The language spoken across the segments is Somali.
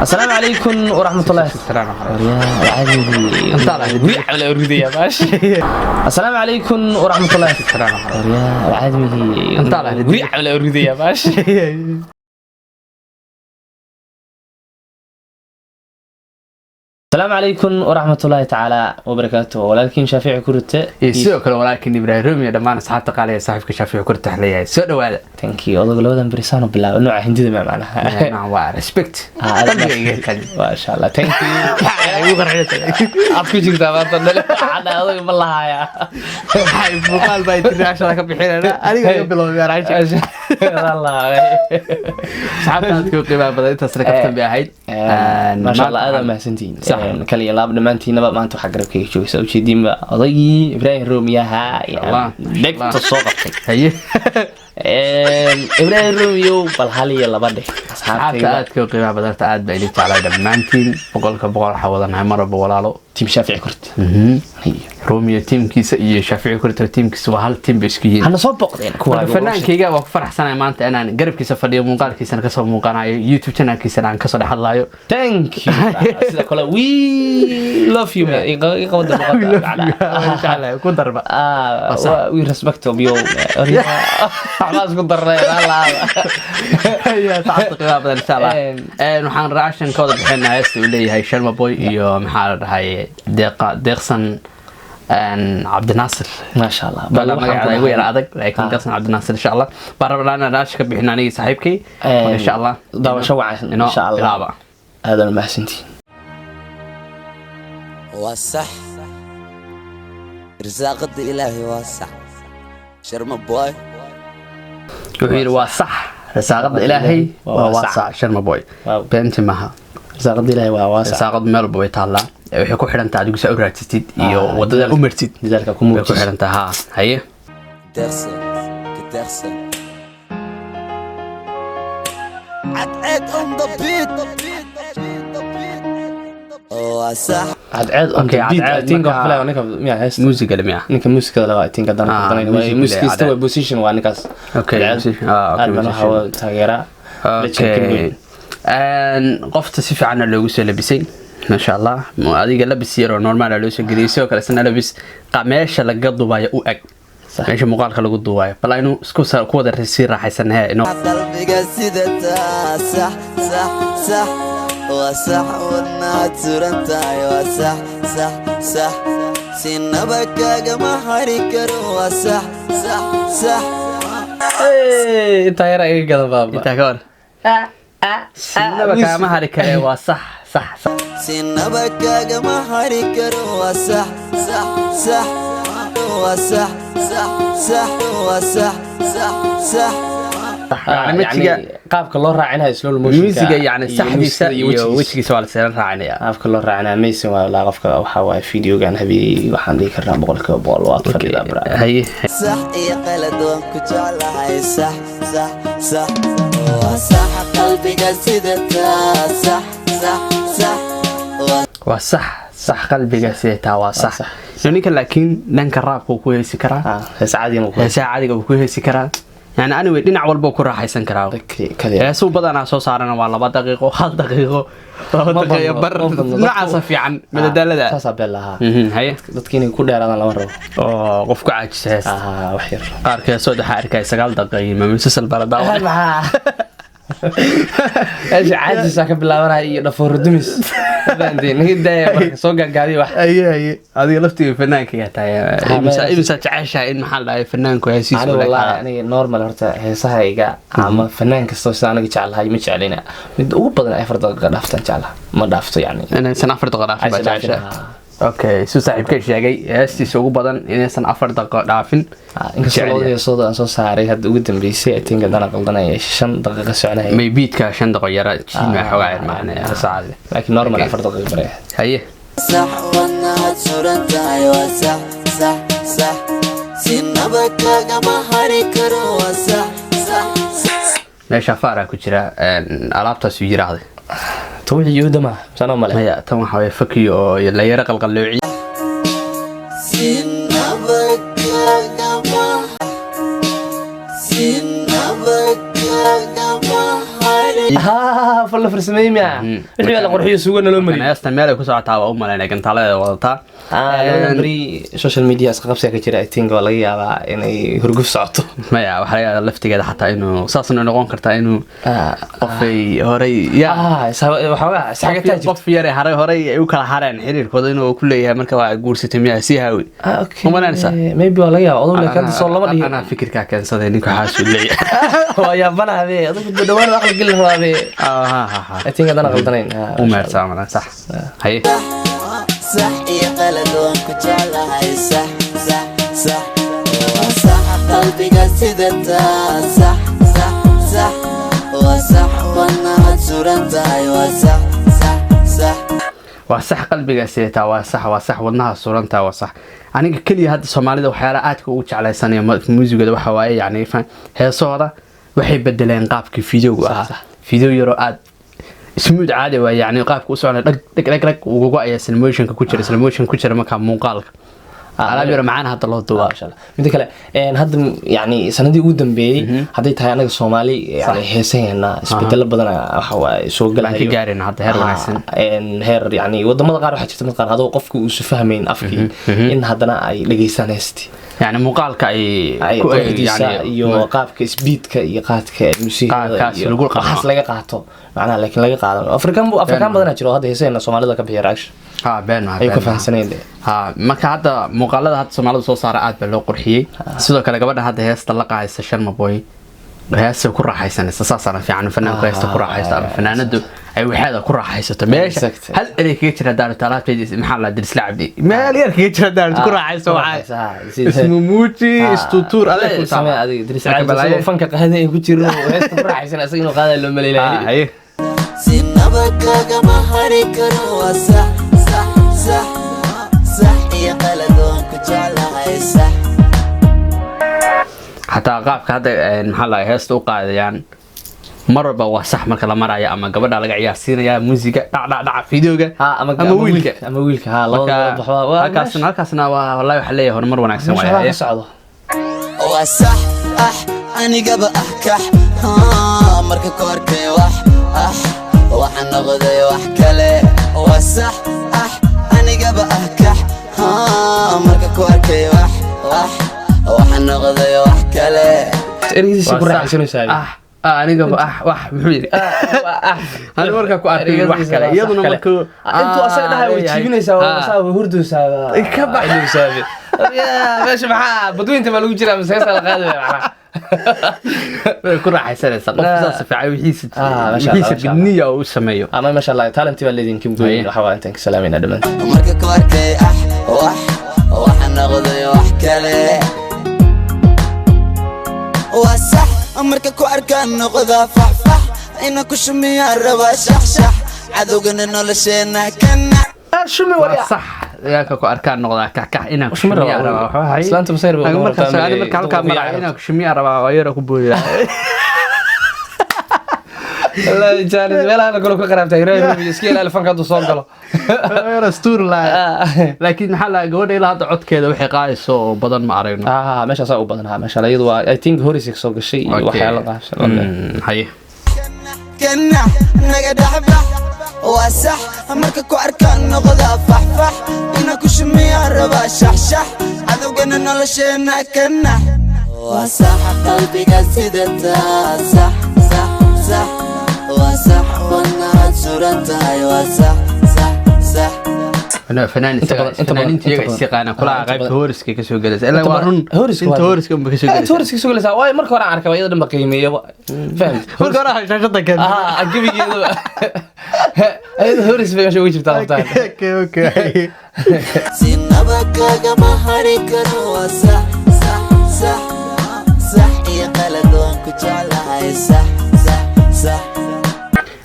Asalaamu calaykum waraxmatullahi. Asalaamu calaykum waraxmatullahi. Guri camal aa ridaya baash. Asalaamu calaykum waraxmatullaahi tacaala wabarakaatuh. Walaalkiin Shaafici Kurute. Iyo sidoo kale walaalkiin Ibraahim Romiyo, dhammaan asxaabta qaaliga, saaxiibka Shaafici Kurute leeyahay, soo dhawaada. Thank you. Odaga labadan berisaano bilaaba nooca hindida ma macnaha. Noocan waa respect. Qalbiga iga kali. Maasha Allah, thank you. Igu qarxinaysaa. Aad ku jirtaa maanta dhale, waxaa odaga ma lahaaya. Waxay muuqaal baa international ka bixinayna, aniga iga bilowday reaction. Asxaabta aadka u qiimaha badan, intaasna kaftan bay ahayd. Maasha Allah, aad aa mahadsantihiin. Sax. Kaliya laab dhammaantiinaba. Maanta waxaa garabkayga joogsa ujeediinba odaygii Ibraahim Romiyaha. Allah. Dhegta soo qabtay. Haye. Ibraahim Romiyow, bal hal iyo laba dheh asxaabta asxaabtayda. Aadka u qiimaha badan, aad baa idin jeclay dhammaantiin, 100% waxaa wadanahay mar walba walaalo. Team Shaafici Kurte. Romeo tiimkiisa iyo Shaafici Kurte tiimkiisa waa hal tiim bay isku yihiin. Hana soo boqdeen kuwa. Marka fanaankayga waa ku faraxsanahay maanta inaan garabkiisa fadhiyo, muuqaalkiisana kasoo muuqanayo, YouTube channelkiisana aan kasoo dhex hadlayo. Thank you. Sida kale, we love you man. Iga qabada boqorta. Ku darba. Ah, we respect you. Waxbaa isku darnay. Asxaabta qiimaha badan, insha Allah waxaan reaction ka wada bixinaa heesta uu leeyahay Sharma Boy iyo maxaa la dhahay, Deeqa Deeqsan Cabdinaasir. Maasha Allah. Bal magaceeda igu yara adag, laakiin Deeqsan Cabdinaasir, insha Allah baan rabnaa inaan reaction ka bixin anigii saaxiibkay. Marka insha Allah daawasho wacan. Inoo insha Allah. Bilaaba. Aadan mahadsantihiin. Waa sax, irsaaqada Ilaahay waa sax, Sharma Boy. Wuxuu yidhi waa sax, risaaqada Ilaahay waa waasac, Sharma Boy. Wow. Beenti maaha. Risaaqada Ilaahay waa waasac. Risaaqadu meel walba way taallaa. Waxay ku xidhan tahay adigu saa u raadsatid iyo wadada u martid. Dadaalka ku Way ku muujisid. xidhan tahay, haa. Haye. Deeqsan ka deeqsan cadceed on the beat, waa sax. Cadceed on the Okay, beat. I cadceed. think marka- wax filaya ninka miyaa heesta. Muusigale miya? Ninka muusikada laba, I think haddaan Ah, qaldanayn. music Muusikiista le, waa position, waa ninkaas. Okay, Cadceed. musician. Ah, okay, Aad baan musician. waxaa taageeraa. Okay. Qofta si fiicanna loogu soo labisay, maasha Allah. Adiga labis yaroo normaala loo soo geliyay, sidoo kale isna labis meesha laga duubayo u eg. Sax. Meesha muuqaalka lagu duubayo, bal aynu isku ku wada sii raaxaysanahe inoo. Qalbiga sida taa, sax sax sax, waa sax, wadnaad suran tahay, waa sax sax sax, sinaba kaagama hari karo, waa sax sax sax. Intaa yara iga gadan baaba. Intaa ka hor sinaba kaama hari kare, waa sax sax sax. Sinaba kaagama hari karo, waa sax sax sax, waa sax sax sax, waa sax sax sax. Yani wejiga Qaabka loo raacinayo slow motion. Muusiga, yani saxdiisa iyo wejigiisa waa la seelan raacinaya. Qaabka loo raacinaya amazing waa laa. Qofka waxaa waaye videogan habiyey, waxaan dhihi karnaa 100% waad fadhidaa, bra. Haye. Sax iyo qalad waan ku jeclahay, sax sax sax, waa sax, qalbiga sida taa, sax sax sax, waa Waa sax sax, qalbiga sidataa, waa sax. Sax. No, ninka laakiin dhanka raabka uu ku heesi karaa. Ah, hees caadi ma ku Heesaha caadiga uu ku heesi karaa, yani anyway dhinac walba uu ku raaxaysan karaa. Kaliya. Heesuu badanaa soo saarana waa 2 daqiiqo, 1 daqiiqo, laba Ma daqiiqo badno, bar. ma badno. Noocaasa fiican madadaalada. Saasaa beel lahaa. Haye. Dadka inay ku dheeraadaan lama rabo. Oo qof ku caajisa heesta. Ah, wax yar. Qaarka heesood waxaa arkaya 9 daqiiqo iyo musalsal baa la daawanaya. Meesha caajisaa ka bilaabanaya iyo dhafooro dumis. Fahanteen? Naga daaya marka, soo gaagaabiya wax. Haye haye, adiga laftiga fanaanka tahay. Ma- Imisa jeceshahay in maxaa la dhahay fanaanku heesiisa Aniga uu wallahi leeyahay? Aniga normal horta heesahayga ama fanaan kastoo sida aniga jeclahay ma jeclina. Mid ugu badan ay 4 daqiiqa dhaaftaan jeclaha, ma dhaafto yani. Inaysan 4 daqiiqo dhaafin baa Aysan dhaafin, jeceshahay. Okay, suu saaxiibkay sheegay, heestiisa ugu badan inaysan 4 daqiiqo dhaafin. Ah, inkastoo Jecel labada yahay. heesood aan soo saaray hadda ugu dambeysay, I think haddana qaldanaya, 5 daqiiqo soconaya. May beatka 5 daqiiqo yara jiima xoogaa yar macne saacad. Laakiin normal 4 daqiiqo bare. Haye. Sax, wadnaad suran tahay, waa sax sax sax, sinaba kaagama hari karo, waa sax sax sax. Meesha faaraa ku jira, alaabtaasuu yiraahday. Ta wixii yuhuudda maaha sanoo male. Maya, tan waxaa waye fakiyo oo la yara qalqaloociye. Sinaba kaagama, sinaba kaagama hari. Ha, falla farsameeyey miya? Wixii la qurxiyo, suuga naloo mariyay. Heestan meel ay ku socotaa waa u malaynaya, gantaaladeeda wadataa. Labadan beri social media iska qabsiga ka jira. I think waa laga yaabaa inay hurguf socoto. Maya, waxaa laga yaabaa laftigeeda xataa inuu saasna noqon kartaa, inuu qofay horay ya Waxoogaa isxagataa jirto. Qof yare haray horay ay u kala hareen xiriirkooda, inuu ku leeyahay marka waa guursatay miyaa, sii haawi. Okay. Ma malaynaysaa? Maybe waa laga yaabaa odoo, laakiin hadda soo lama dhihin. Anaa fikirkaa keensaday, ninka waxaasuu leeyahay. Waa yaabanahabe, adigu dhawaan aqli gelin rabaabe. I think haddana qaldanayn. U meertaa malan, sax, haye. Sax iyo qalad waan ku jeclahay, sax, sax, sax. Waa sax qalbiga sidataa, sax, sax, sax. Waa sax wadnahaad suran tahay, waa sax, sax, sax. Waa sax qalbiga sidataa, waa sax, waa sax, wadnaha surantaa, waa sax. Aniga keliya hadda Soomaalida waxyaalaha aadka ugu jeclaysanaya muusigooda waxa waaye, yani heesahooda waxay bedeleen qaabkii videogu ahaa. Video yaroo aad smooth caadi waa, yani qaabka u soconaya, dhag dhag dhag dhag ugago ayaa slow motionka ku jira, slow motion ku jira. Markaa muuqaalka alaab yaro macaan hadda loo duubaa. Masha Allah. Midda kale, hadda yani sanadii ugu dambeeyey hadday tahay anaga Soomaali, yani heesaheena isbedelo badan waxa waaye soo galayo. Ka gaarayna hadda heer wanaagsan. Heer yani wadamada qaar waxaa jirta mid qaar adoo qofku uusu fahmayn afkii in haddana ay dhegeystaan heestii. Yani muuqaalka ay ay quruxdiisa iyo qaabka speedka iyo qaadka muusiigada Qaabkaas iyo lagu qaato. Waxaas laga qaato macnaha, laakiin laga qaadan Afrikaan Afrikaan badanaa jiro oo hadda heesaheena Soomaalida ka bixiya reaction ha been ma ay ka fahansaneen de. Ha, marka hadda muuqaalada hadda Soomaalida soo saara aad baa loo qurxiyey. Sidoo kale gabadha hadda heesta la qaadaysa Sharma Boy, heesta ku raaxaysanaysa, saasaana fiican fanaanku heesta ku raaxaysta ama fanaanadu ay waxeeda ku raaxaysato meesha. Hal erey kaga jira daarto alaabteeda, maxaa la Dirisla Cabdi, meel yar kaga jira daarto ku raaxayso, waxaa ismumuuji istutuur adeeg ku samee adiga Dirisla Cabdi isagoo fanka qaaday ay ku jiro heesta ku raaxaysan, isaga inuu qaadayo loo maleynaayo. Haye. Sinaba kagama hari karo, waa sax, sax, sax. Sax iyo qalad waan ku jeclahay, sax. Xataa qaabka hadda maxaa la heesta u qaadayaan mar walba waa sax. Marka la marayo ama gabadha laga ciyaarsiinaya muusiga dhac dhac dhaca videoga ama wiilka. Ama wiilka, ha, labada waxba waa halkaasna waa wallahi waxaa leeyahay horumar wanaagsan. Meesha waaye. waxba ka socdo. Waa sax, ah, anigaba ah kax. Marka ku arkay wax ah, waxaan noqday wax kale. Waa sax, ah, anigaba ah kax. Marka ku arkay wax ah, waxaan noqday wax kale. Ereygiisa ku raaxaysanaysaa. Ah, anigaba ah wax, muxuu yidhi? Ani markaa ku arkay wax kale, iyaduna markuu intuu asaga dhahay way jiibinaysaa, waa saa, way hurdaysaa. Ka bax. Meesha maxaa badweynta baa lagu jiraa mise heesaa la qaadaya macnaha? Way ku raaxaysanaysaa qof saas fiican wixiisa Ah, masha Allah, wixiisa masha Allah. bidniya uu sameeyo. Ama masha Allah, talent baa leedin kim goyn. Waxa waa intaan ka salaamayna dhammaan. Marka ku arkay ah wax, waxaan noqday wax kale. Waa sax, marka ku arkaan noqdaa faxfax, ina ku shumiyaan rabaa shaxshax, cadowgana nolosheena kana. Shumi. Waa sax, yaaka ku arkaan noqdaa kaxkax, inaan ku Shumi shumiyaa rabaa. rabaa waxba hay. Islaanta masayr bay Anigu uga markaas rabtaa ani marka halkaa duqu maraya fiican. Inaan ku shumiyaa rabaa, waa yara ku boodi. Wallahi jaanis meelaha kale ka qaraabtay reer iska ilaali fanka hadduu soo galo. Yara stuur lahaa, laakiin maxaa la gabadha ilaa hadda codkeeda waxay qaadayso oo badan ma aragno. Meeshaasaa u badan, ha, meesha iyadu waa I think horisig soo gashay iyo waxyaalo qaabsan. Haye. Kana naga dhexbax. Waa sax, marka ku arkaan noqdaa faxfax, ina ku shumiyaan rabaa shaxshax, cadowgana nolosheena kana. Waa sax qalbiga sidataa, sax, sax, sax. Waa sax wadnahaad suran tahay, waa sax, sax, sax. Fanaan Inta badan- inta badan- fanaaniinta iyaga inta is yaqaana kulaha inta qaybta badan- hooriska ka soo gelaysa ilaa waa run Hooriska inta hooriska unba ka soo inta gelaysa. Hooriska soo gelaysa waayo marka hore aan arkay iyada dhan ba qiimeeyo, fahamt? Marka hore shaashada keen. Gebigeedu iyada horis bay meesha uga jirtaa laftaan. Okay. Sinaba kagama hari karo, waa sax, sax, sax. Sax iyo qalad waan ku jeclahay, sax, sax, sax.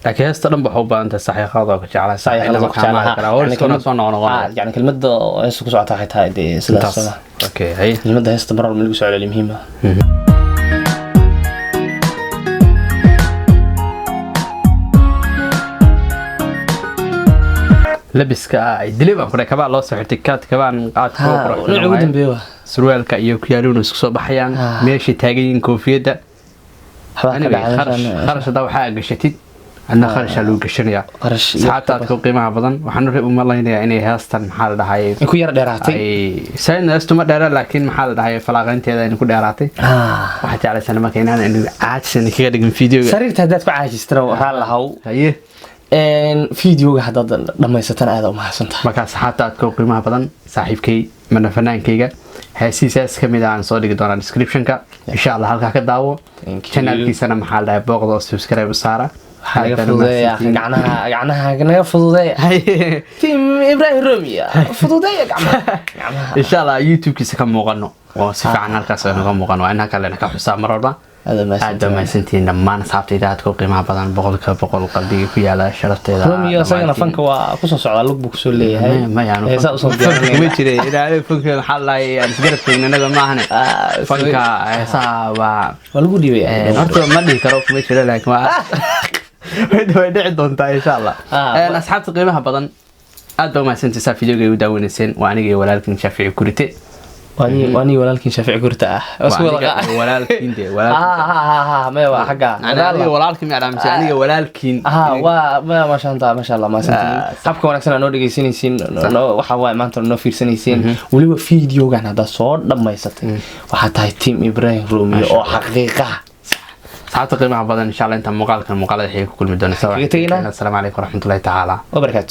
Laakiin heesta dhan waxay u baahan tahay saxiiqada oo ka jeclaa hooriskuna soo noqnoqonaya. Yani kelmadda heesta ku socota waxay tahay dee sidaas. Intaas, okay, haye. Kelmadda heesta mar walba in lagu soo celiyo muhiim ah. Labiska ay dilay baan ku dhahay, kabaa loo soo xirtay kaad kabaan qaadka oo quruxsan Nooca ugu waaye. dambeeya waa Surwaalka iyo kuyaaluhuna isku soo baxayaan. Meeshay taagan yihiin koofiyadda. Waxbaa ka Anyway, dhacay kharash meeshaan. Kharash haddaa waxaa gashatid. Adna kharashaa lagu gashanaya. Qarash iyo Asxaabta aadka u qiimaha badan, waxaan u malaynayaa inay heestan, maxaa la dhahay, in ku yar dheeraatay. Ay sayn heestu ma dheera, laakiin maxaa la dhahay, falaaqaynteeda aynu ku dheeraatay. Waxaa jeclaysan marka inaan caajsan kaga dhigin videoga. Sariirta haddaad ku caajistana, raal lahaw. Haye. Videoga haddaad dhammaysatana, aada u mahadsantahay. Marka asxaabta aadka u qiimaha badan, saaxiibkay mana fanaankayga, heesihiisaas ka mid ah aan soo dhigi doonaa descriptionka, insha Allah, halkaa ka daawo. Thank you. Channelkiisana, maxaa la dhahay, booqda oo subscribe u saara. Waxaa naga Aad baan fududeeya umahadsantihiin. Gacnaha, gacnaha naga fududeeya. Haye. Team Ibrahim Romia, fududeeya gacmaha, gacmaha. Insha Allah YouTube-kiisa ka muuqano oo si fiican halkaas aynu ka muuqano. Waa in halkaa lena ka xusaa mar walba. Aad Aad baa mahadsantihiin dhammaan asxaabtayda aadka u qiimaha badan, 100% qalbiga ku yaala sharafteeda Romeo isagana dhammaantiin. Fanka waa kusoo socdaa, lug buu kusoo leeyahay. Maya, Heesaa usoo kuma diyaarinayna. jiray ilaa fanka, maxaa la dhahay, aan isgarab taagna anaga maahane. Fanka heesaha waa Waa lagu dhiibaya. Horta ma dhihi karo kuma jiro, laakiin waa way dhici doontaa insha Allah. Asxaabta qiimaha badan, aad baa umahadsantihiin saa videoga ay u daawanayseen. Waa aniga iyo walaalkin Shaafici Kurite. Waa ni walaalkiin Shaafici Gurta ah. Waa isku Waa wada aniga iyo walaalkiin dee, walaalkiin. Maya, waa xagga. Aniga walaalkiin ma mise aniga walaalkiin? Waa maya, maasha Allah, maasha Allah, mahadsantihiin. Habka wanaagsan aa noo dhegeysanaysiin, waxa waaye maanta noo fiirsanaysiin. Weliba videogan haddaad soo dhammaysatay, waxaa tahay team Ibrahim Romeo oo xaqiiqa. Asxaabta qiimaha badan, insha Allah inta muuqaalkan muuqaalada xiga ku kulmi doona. Kaga tegaynaa. Assalaamu calaykum waraxmatullahi tacaala Wabarakaatu.